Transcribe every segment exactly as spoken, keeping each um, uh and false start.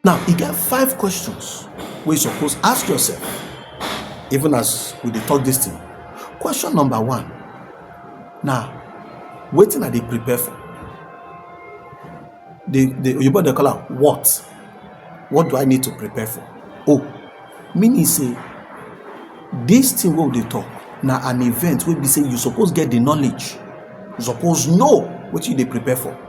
Now, e get five questions wey you suppose ask yourself, even as we dey talk this thing. Question number one na, wetin I dey prepare for? The, the Oyibo dey call am what? What do I need to prepare for? Oh, meaning say, this thing wey we dey talk na an event wey be say you suppose get the knowledge, you suppose know wetin you dey prepare for.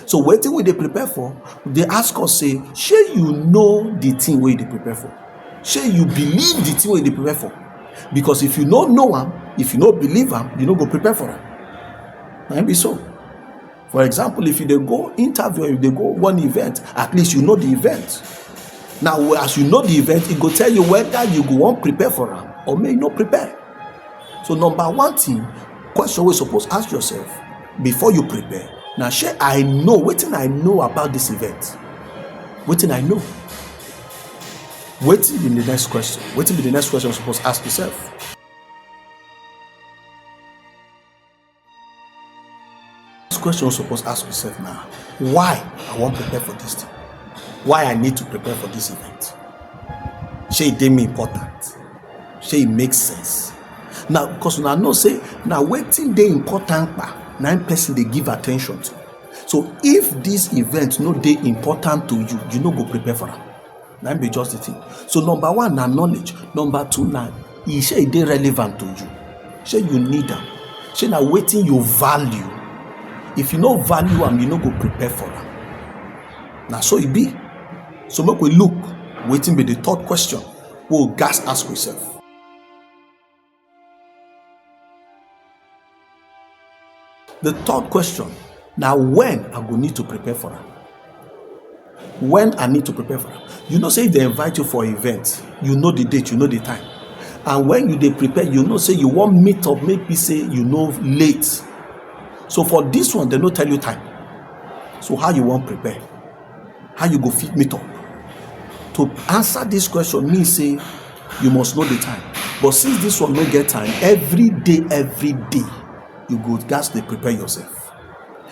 So wetin we dey prepare for, dey ask us say, shey you know the thing wey you dey prepare for? Shey you believe the thing wey you dey prepare for? Because if you no know am, if you no believe am, you no go prepare for am. Na im be so. For example, if you dey go interview, if you dey go one event, at least you know the event. Now, as you know the event, e go tell you whether you go wan prepare for am or make you no prepare. So number one thing, question wey you suppose ask yourself before you prepare na, shey I know wetin I know about this event? Wetin I know? Wetin be the next question? Wetin be the next question you suppose ask yourself? This question you suppose ask yourself now, why I wan prepare for this thing? Why I need to prepare for this event? Shey e dey me important? Shey e make sense? Now, because una know say na wetin dey important kpa na im person dey give attention to. So if this event no dey important to you, you no go prepare for am. Na im be just the thing. So number one na knowledge. Number two na, e shey e dey relevant to you? Shey you need am? Shey na wetin you value? If you no value am, you no go prepare for am. Na so e be. So make we look wetin be the third question wey we gats ask ourselves. The third question na, when I go need to prepare for am? When I need to prepare for am? You know say if dem invite you for event, you know the date, you know the time. And when you dey prepare, you know say you wan meet up, make be say you no late. So for this one, dem no tell you time. So how you wan prepare? How you go fit meet up? To answer this question mean say you must know the time. But since this one no get time, every day, every day, you go gats dey prepare yourself.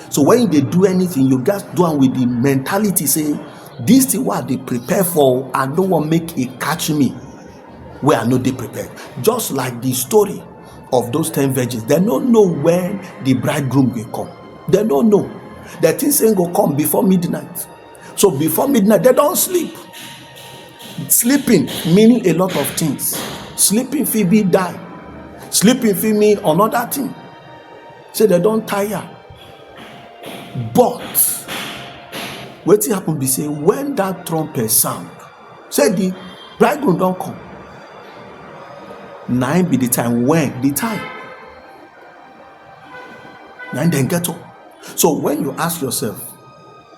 So when you dey do anything, you gats do am with the mentality say, this thing wey I dey prepare for, I no wan make e catch me wey I no dey prepared. Just like the story of those ten virgins, dem no know when the bridegroom go come. Dem no know. Dem think say im go come before midnight. So before midnight, dem don sleep. Sleeping mean a lot of things. Sleeping fit be die. Sleeping fit mean another thing. Say dem don tire. But wetin happen be say, when that trumpet sound, say the bridegroom don come, na im be the time. When? The time. Na im dem get up. So when you ask yourself,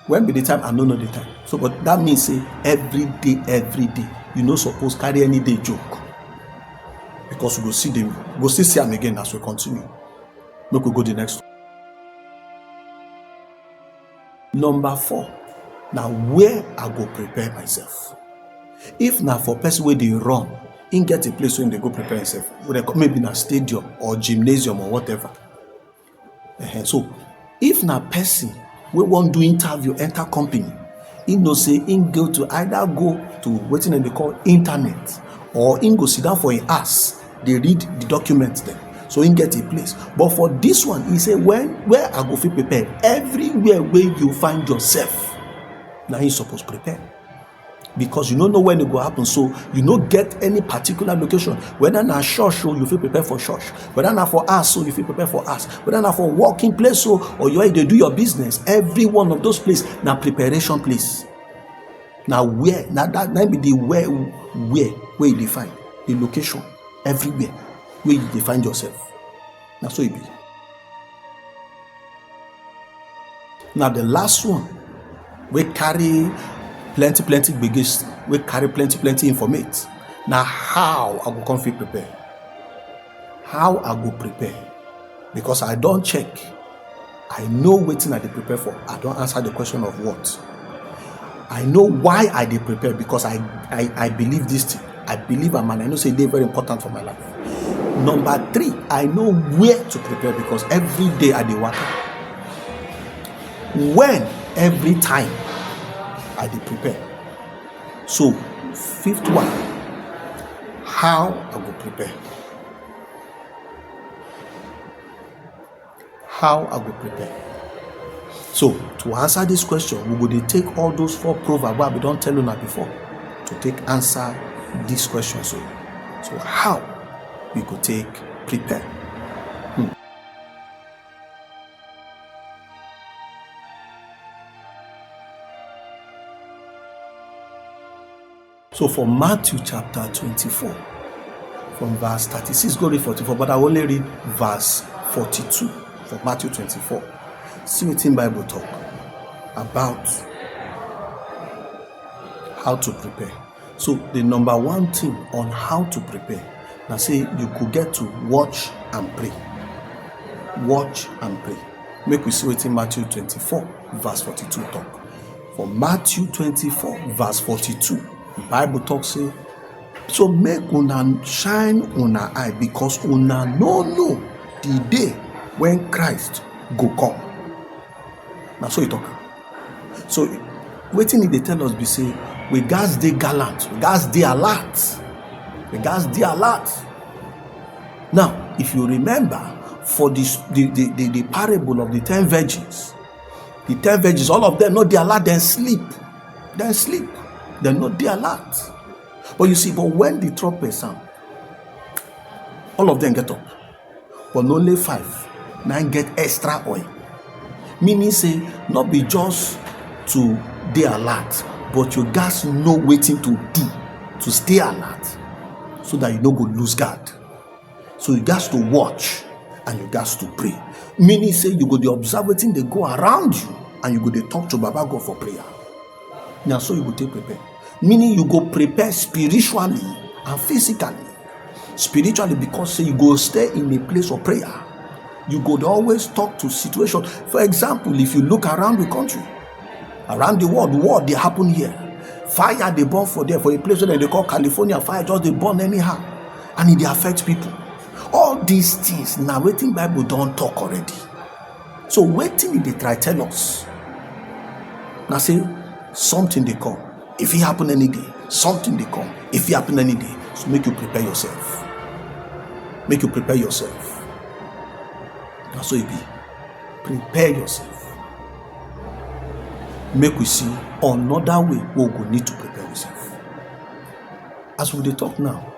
when be the time? I no know the time. So, but that means say every day, every day, you no suppose carry any day joke, because we go see them, go still see am again as we continue. Make we go the next one. Number four, na where I go prepare myself. If na for person wey dey run, im get a place wey im dey go prepare himself. Wey dem call, maybe na stadium or gymnasium or whatever. Ehen, so if na person wey wan do interview, enter company, im know say im go to either go to wetin dem dey call internet, or im go sit down for im house dey read the document dem. So im get a place. But for this one, e say, when, where I go fit prepare? Everywhere wey you find yourself, na im you suppose prepare. Because you no know when e go happen, so you no get any particular location. Whether na church o, you fit prepare for church. Whether na for house o, you fit prepare for house. Whether na for working place o, or you dey do your business, every one of those place na preparation place. Na where, na that, na be the where, where, where you dey find the location, everywhere where you dey find yourself. Na so e be. Now the last one, wey carry plenty plenty gbege, wey carry plenty plenty informate, na how I go come fit prepare. How I go prepare? Because I don check, I know wetin I dey prepare for. I don answer the question of what. I know why I dey prepare, because I, I, I believe this thing. I believe am, and I know say e dey very important for my life. Number three, I know where to prepare, because every day I dey waka. When? Every time I dey prepare. So, fifth one, how I go prepare? How I go prepare? So, to answer this question, we go dey take all those four proverbs wey I bin don tell una before to take answer this question. So, so how we go take prepare? Hmm. So for Matthew chapter twenty-four, from verse thirty-six go reach forty-four, but I only read verse forty-two for Matthew twenty-four. See wetin Bible talk about how to prepare. So the number one thing on how to prepare na say you go get to watch and pray. Watch and pray. Make we see wetin Matthew twenty-four verse forty-two talk. For Matthew twenty-four verse forty-two, the Bible talk say, "So make una shine una eye, because una no know the day when Christ go come." Na so e talk. So wetin e dey tell us be say we gats dey gallant, we gats dey alert, we gats dey alert. Now, if you remember, for the, the, the, the, the parable of the ten virgins, the ten virgins, all of them no dey alert, dem sleep. Dem sleep. Dem no dey alert. But you see, but when the trumpet sound, all of them get up. But na only five na im get extra oil. Meaning say, no be just to dey alert, but you gats know wetin to do to stay alert, so that you no go lose guard. So you gats to watch and you gats to pray. Meaning say you go dey observe wetin dey go around you and you go dey talk to Baba God for prayer. Na so you go take prepare. Meaning you go prepare spiritually and physically. Spiritually, because say you go stay in a place of prayer. You go dey always talk to situation. For example, if you look around the country, around the world, war dey happen here. Fire dey burn for there, for a place wey dem dey call California, fire just dey burn anyhow, and e dey affect people. All these things na wetin Bible don talk already. So wetin e dey try tell us na say something dey come. E fit happen any day. Something dey come. E fit happen any day. So make you prepare yourself. Make you prepare yourself. Na so e be. Prepare yourself. Make we see another way wey we go need to prepare yourself. As we dey talk now,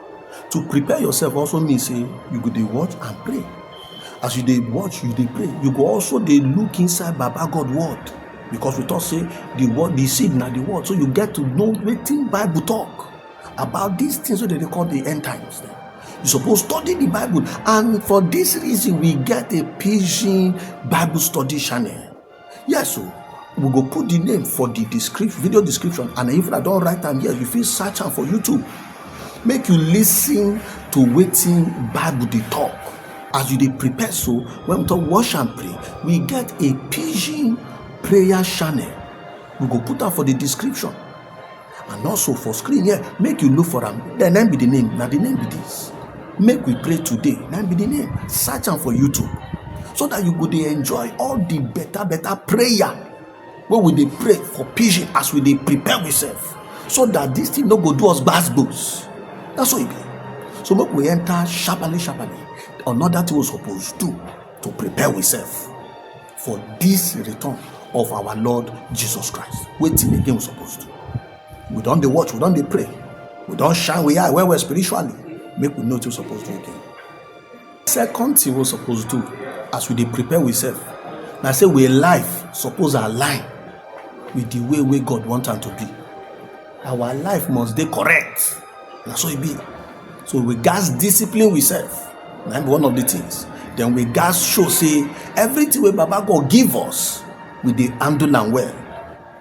to prepare yourself also mean say you go dey watch and pray. As you dey watch, you dey pray, you go also dey look inside Baba God word, because we talk say the word, the seed na the word. So you get to know wetin Bible talk about these things wey dem dey call the end times dem. You suppose study the Bible, and for this reason, we get a Pidgin Bible study channel. Yes, so we go put the name for the description, video description, and if I don write am here, you fit search am for YouTube. Make you listen to wetin Bible dey talk. As you dey prepare, so when we talk watch and pray, we get a Pidgin prayer channel. We go put am for the description. And also for screen here, make you look for am. Then name be the name. Na the name be this. Make we pray today. Name be the name. Search am for YouTube, so that you go dey enjoy all the better, better prayer wey we dey pray for Pidgin as we dey prepare ourselves, so that this thing no go do us gbas gbos. Na so e be. So make we enter sharply, sharply. Another thing we suppose do to prepare ourselves for this return of our Lord Jesus Christ. Wetin again we suppose do? We don dey watch, we don dey pray, we don shine we eye well well spiritually. Make we know wetin we suppose do again. Second thing we suppose do as we dey prepare ourselves na say we life suppose align with the way wey God want am to be. Our life must dey correct. Na so e be. So we gats discipline ourselves. Na im be one of the things. Then we gats show say everything wey Baba God give us, we dey handle am well.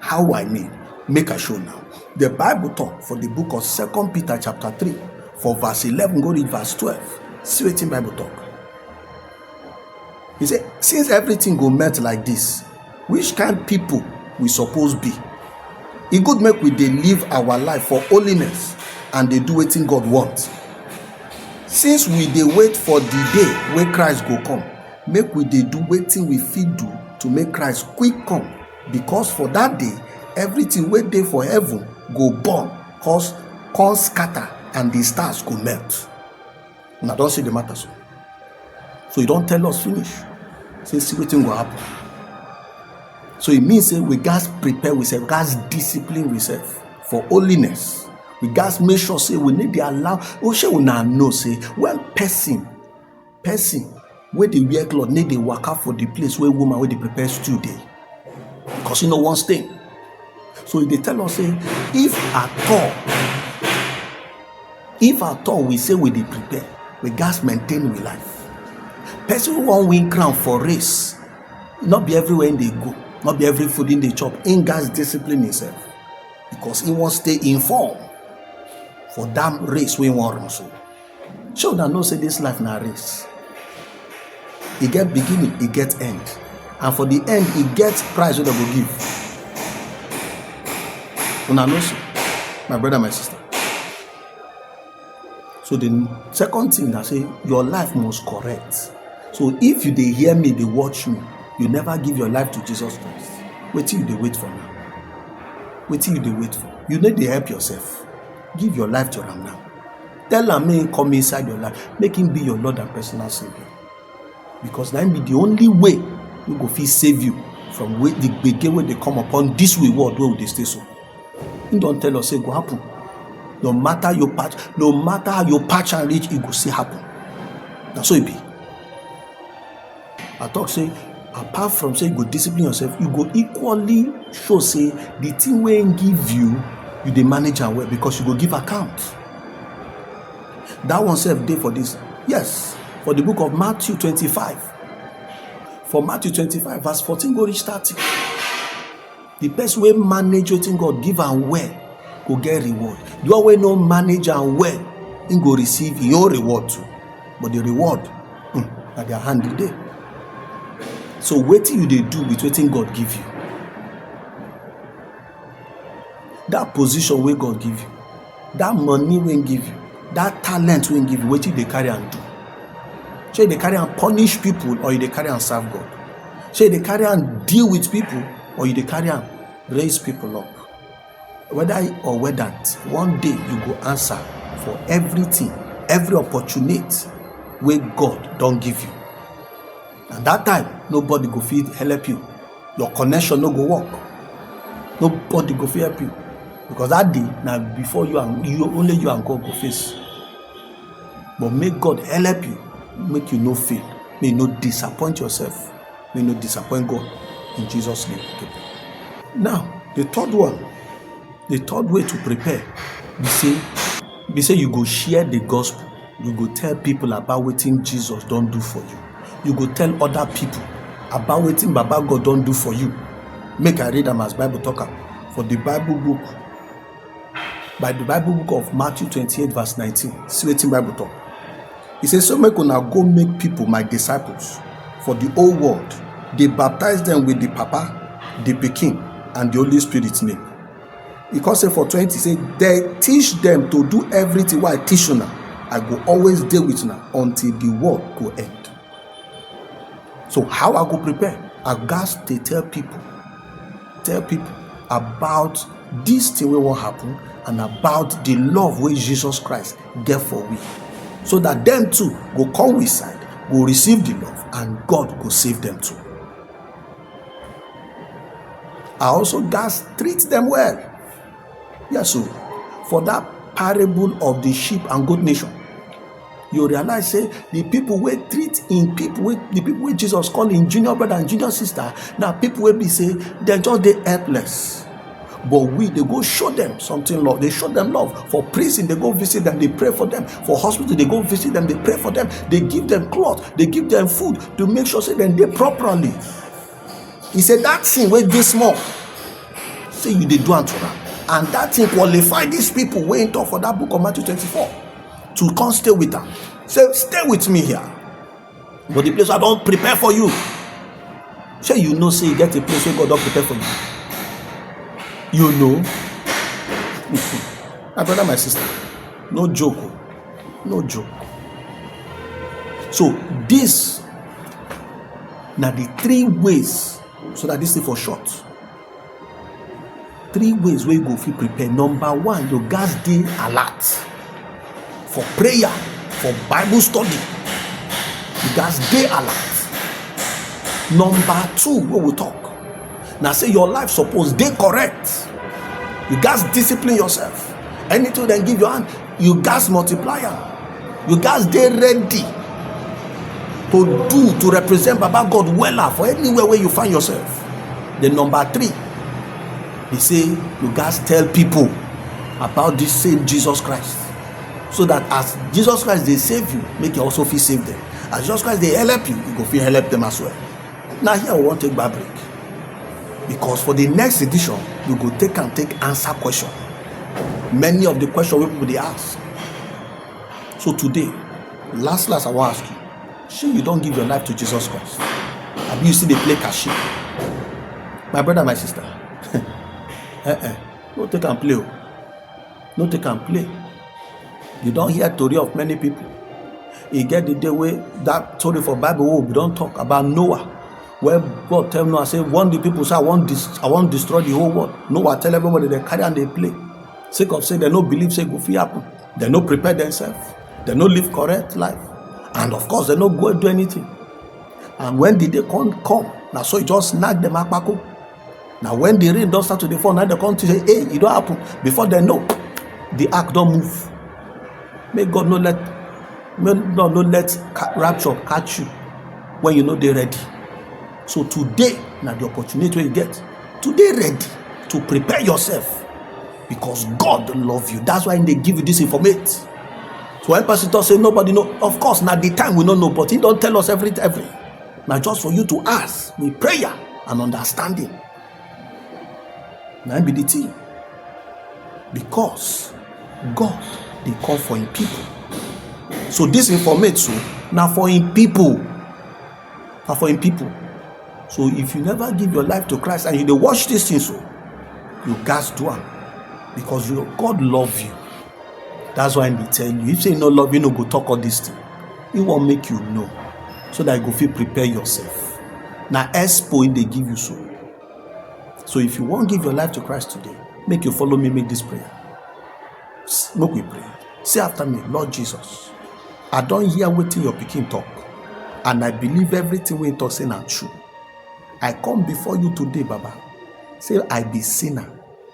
How I mean? Make I show now. The Bible talk for the book of Second Peter chapter three, for verse eleven go reach verse twelve. See wetin Bible talk. He say, "Since everything go melt like this, which kind people we suppose be? E good make we dey live our life for holiness and dey do wetin God want. Since we dey wait for the day wey Christ go come, make we dey do wetin we fit do to make Christ quick come, because for that day, everything wey dey for heaven go burn cause, come scatter, and the stars go melt. Una don see the matter so. So e don tell us finish. Say, see wetin go happen. So e mean say we gats prepare ourselves, we gats discipline ourselves for holiness. We gats make sure say we no dey allow. Oh, shey una know say when person, person wey dey wear cloth no dey waka for the place wey woman wey dey prepare stew dey, because e no wan stain. So e dey tell us say, if at all, if at all we say we dey prepare, we gats maintain we life. Person wey wan win crown for race, no be everywhere im dey go, no be every food im dey chop. Im gats discipline himself, because im wan stay in form for that race wey im wan run so. Shey una know say this life na race? E get beginning, e get end, and for the end, e get prize wey dem go give. Una know so, my brother, my sister. So the second thing na say your life must correct. So if you dey hear me, dey watch me, you never give your life to Jesus Christ, wetin you dey wait for now? Wetin you dey wait for? You no dey help yourself. Give your life to am now. Tell am make him come inside your life, make him be your Lord and personal Savior. Because na him be the only way wey go fit save you from wey, the gbege wey dey come upon this we world wey we dey stay so. Him don tell us say e go happen. No matter your patch, no matter how your patch and reach, e go still happen. Na so e be. I talk say, apart from say you go discipline yourself, you go equally show say the thing wey him give you, you dey manage am well, because you go give account. That one sef dey for this. Yes, for the book of Matthew twenty-five. For Matthew twenty-five, verse fourteen go reach thirty. The person wey manage wetin God give am well go get reward. The one wey no manage am well, him go receive him own reward too. But the reward, hmm, na their hand e dey. So wetin you dey do with wetin God give you? That position wey God give you, that money wey him give you, that talent wey him give you, wetin you dey carry am do? Shey you dey carry am punish people, or you dey carry am serve God? Shey you dey carry am deal with people, or you dey carry am raise people up? Whether or whether, one day you go answer for everything, every opportunity wey God don give you. And that time, nobody go fit help you. Your connection no go work. Nobody go fit help you, because that day na before you and you, only you and God go face. But make God help you, make you no fail, make you no disappoint yourself, make you no disappoint God, in Jesus' name. Okay. Now, the third one, the third way to prepare be say, be say you go share the gospel. You go tell people about wetin Jesus don do for you. You go tell other people about wetin Baba God don do for you. Make I read am as Bible talk am for the Bible book, by the Bible book of Matthew twenty-eight verse nineteen. See wetin Bible talk. E say, "So make una go make people my disciples for the whole world, dey baptize them with the Papa, the Pikin, and the Holy Spirit name." E come say for twenty, say, "They teach them to do everything wey I teach una. I go always dey with una until the world go end." So how I go prepare? I gats dey tell people, tell people about this thing wey wan happen and about the love wey Jesus Christ get for we, so that them too go come we side, go receive the love, and God go save them too. I also gats treat them well. Yes, so for that parable of the sheep and goat nation, you realize say the people wey treat in people wey, the people wey Jesus call in junior brother and junior sister, na people wey be say dem just dey helpless. But we dey go show them something love. Dey show them love. For prison, dey go visit them, dey pray for them. For hospital, dey go visit them, dey pray for them. Dey give them cloth, dey give them food to make sure say dem dey properly. He said that thing wey dey small, say you dey do am to am. And that thing qualify these people wey he talk for that book of Matthew twenty-four to come stay with am. Say, "Stay with me here." But the place I don prepare for you. Shey you know say you get a place wey God don prepare for you? You know? My brother, my sister, no joke o. No joke. So this na the three ways, so that this thing for short. Three ways wey you go fit prepare. Number one, you gats dey alert for prayer, for Bible study. You gats dey alert. Number two wey we talk na say your life suppose dey correct. You gats discipline yourself. Anything dem give your hand, you gats multiply am. You gats dey ready to do, to represent Baba God wella for anywhere wey you find yourself. Then number three be say you gats tell people about this same Jesus Christ, so that as Jesus Christ dey save you, make you also fit save them. As Jesus Christ dey help you, you go fit help them as well. Na here we wan take back break, because for the next edition, we go take am take answer question. Many of the question wey people dey ask. So today, last last, I wan ask you, shey you don give your life to Jesus Christ? Abi you still dey play cashier? My brother, my sister, eh eh, no take am play o. No take am play. You don hear tori of many people. E get the day wey that story for Bible wey we don talk about Noah, where God tell Noah say, warn the people say I wan dis I wan destroy the whole world. Noah tell everybody, dem carry am dey play, sake of say dem no believe say e go fit happen. Dem no prepare themselves. Dem no live correct life. And of course, dem no go do anything. And when the day come come, na so e just knack dem akpako. Na when the rain don start to dey fall, na dem come think say, hey, e don happen. Before dem know, the ark don move. Make God no let make God no let ca- rapture catch you when you no dey ready. So today na the opportunity wey you get to dey ready, to prepare yourself, because God love you. That's why he dey give you this informate. So when person talk say nobody know, of course na the time we no know, but he don tell us every every. Na just for you to ask with prayer and understanding. Na im be the thing. Because God dey come for him people. So this informate so na for him people. Na for him people. So if you never give your life to Christ and you dey watch this thing so, you gats do am, because you, God love you. That's why he dey tell you. If say he no love you, he no go talk all this thing. He wan make you know, so that you go fit prepare yourself. Na expo he dey give you so. So if you wan give your life to Christ today, make you follow me make this prayer. S- Make we pray. Say after me, Lord Jesus, I don hear wetin your pikin talk, and I believe everything wey he talk say na true. I come before you today, Baba. Say I be sinner,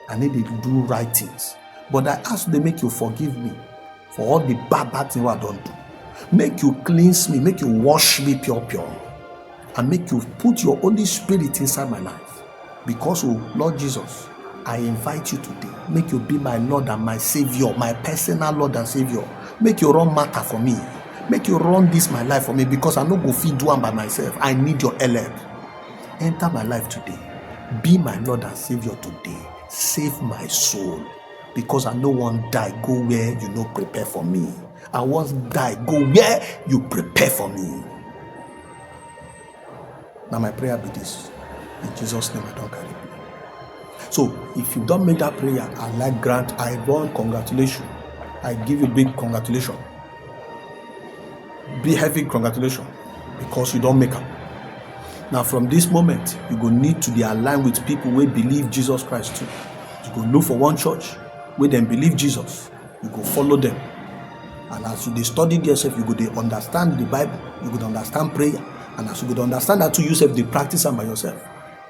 I no dey do right things, but I ask today make you forgive me for all the bad bad thing wey I don do. Make you cleanse me, make you wash me pure pure, and make you put your Holy Spirit inside my life. Because, oh Lord Jesus, I invite you today. Make you be my Lord and my Savior, my personal Lord and Savior. Make you run matter for me. Make you run this my life for me, because I no go fit do am by myself. I need your help. Enter my life today. Be my Lord and Savior today. Save my soul, because I no wan die go where you no prepare for me. I wan die go where you prepare for me. Na my prayer be this. In Jesus' name I don carry play. So if you don make that prayer, I like grant, I don congratulate you. I give you big congratulation. Big heavy congratulation, because you don make am. Now from this moment, you go need to dey align with people wey believe Jesus Christ too. You go look for one church wey dem believe Jesus. You go follow them. And as you dey study there sef, you go dey understand the Bible, you go dey understand prayer. And as you go dey understand that too, you sef dey practice am by yourself.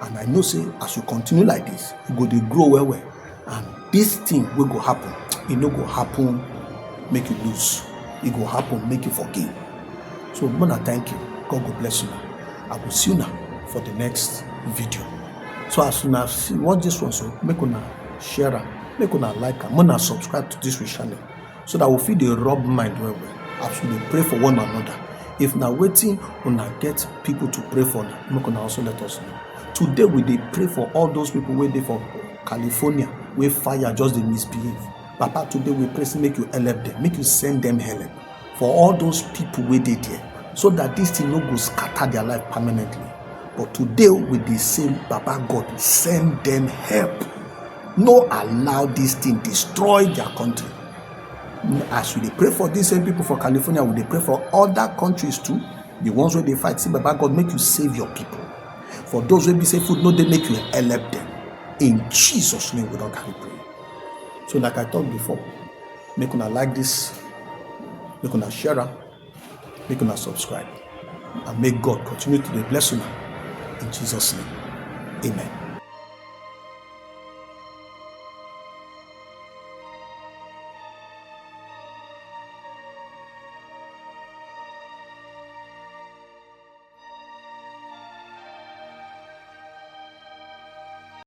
And I know say as you continue like this, you go dey grow well well. And this thing wey go happen, e no go happen make you lose. E go happen make you forgive. So, Mona, thank you. God go bless you. I go see you now for the next video. So as una see, watch this one, so make una share am, make una like am, make una subscribe to this we channel, so that we fit dey rub mind well well as we dey pray for one another. If na wetin una get people to pray for, na make una also let us know. Today we dey pray for all those people wey dey for California, wey fire just dey misbehave. Papa, today we pray say make you help them, make you send them help for all those people wey dey there, so that this thing no go scatter their life permanently. But today we dey say, Baba God, send them help. No allow this thing destroy their country. As we dey pray for these same people for California, we dey pray for other countries too. The ones wey dey fight, say, Baba God, make you save your people. For those wey be say food no dey, make you help them. In Jesus' name we don carry pray. So like I talk before, make una like this, make una share am, make una subscribe, and make God continue to dey bless una. In Jesus' name, amen.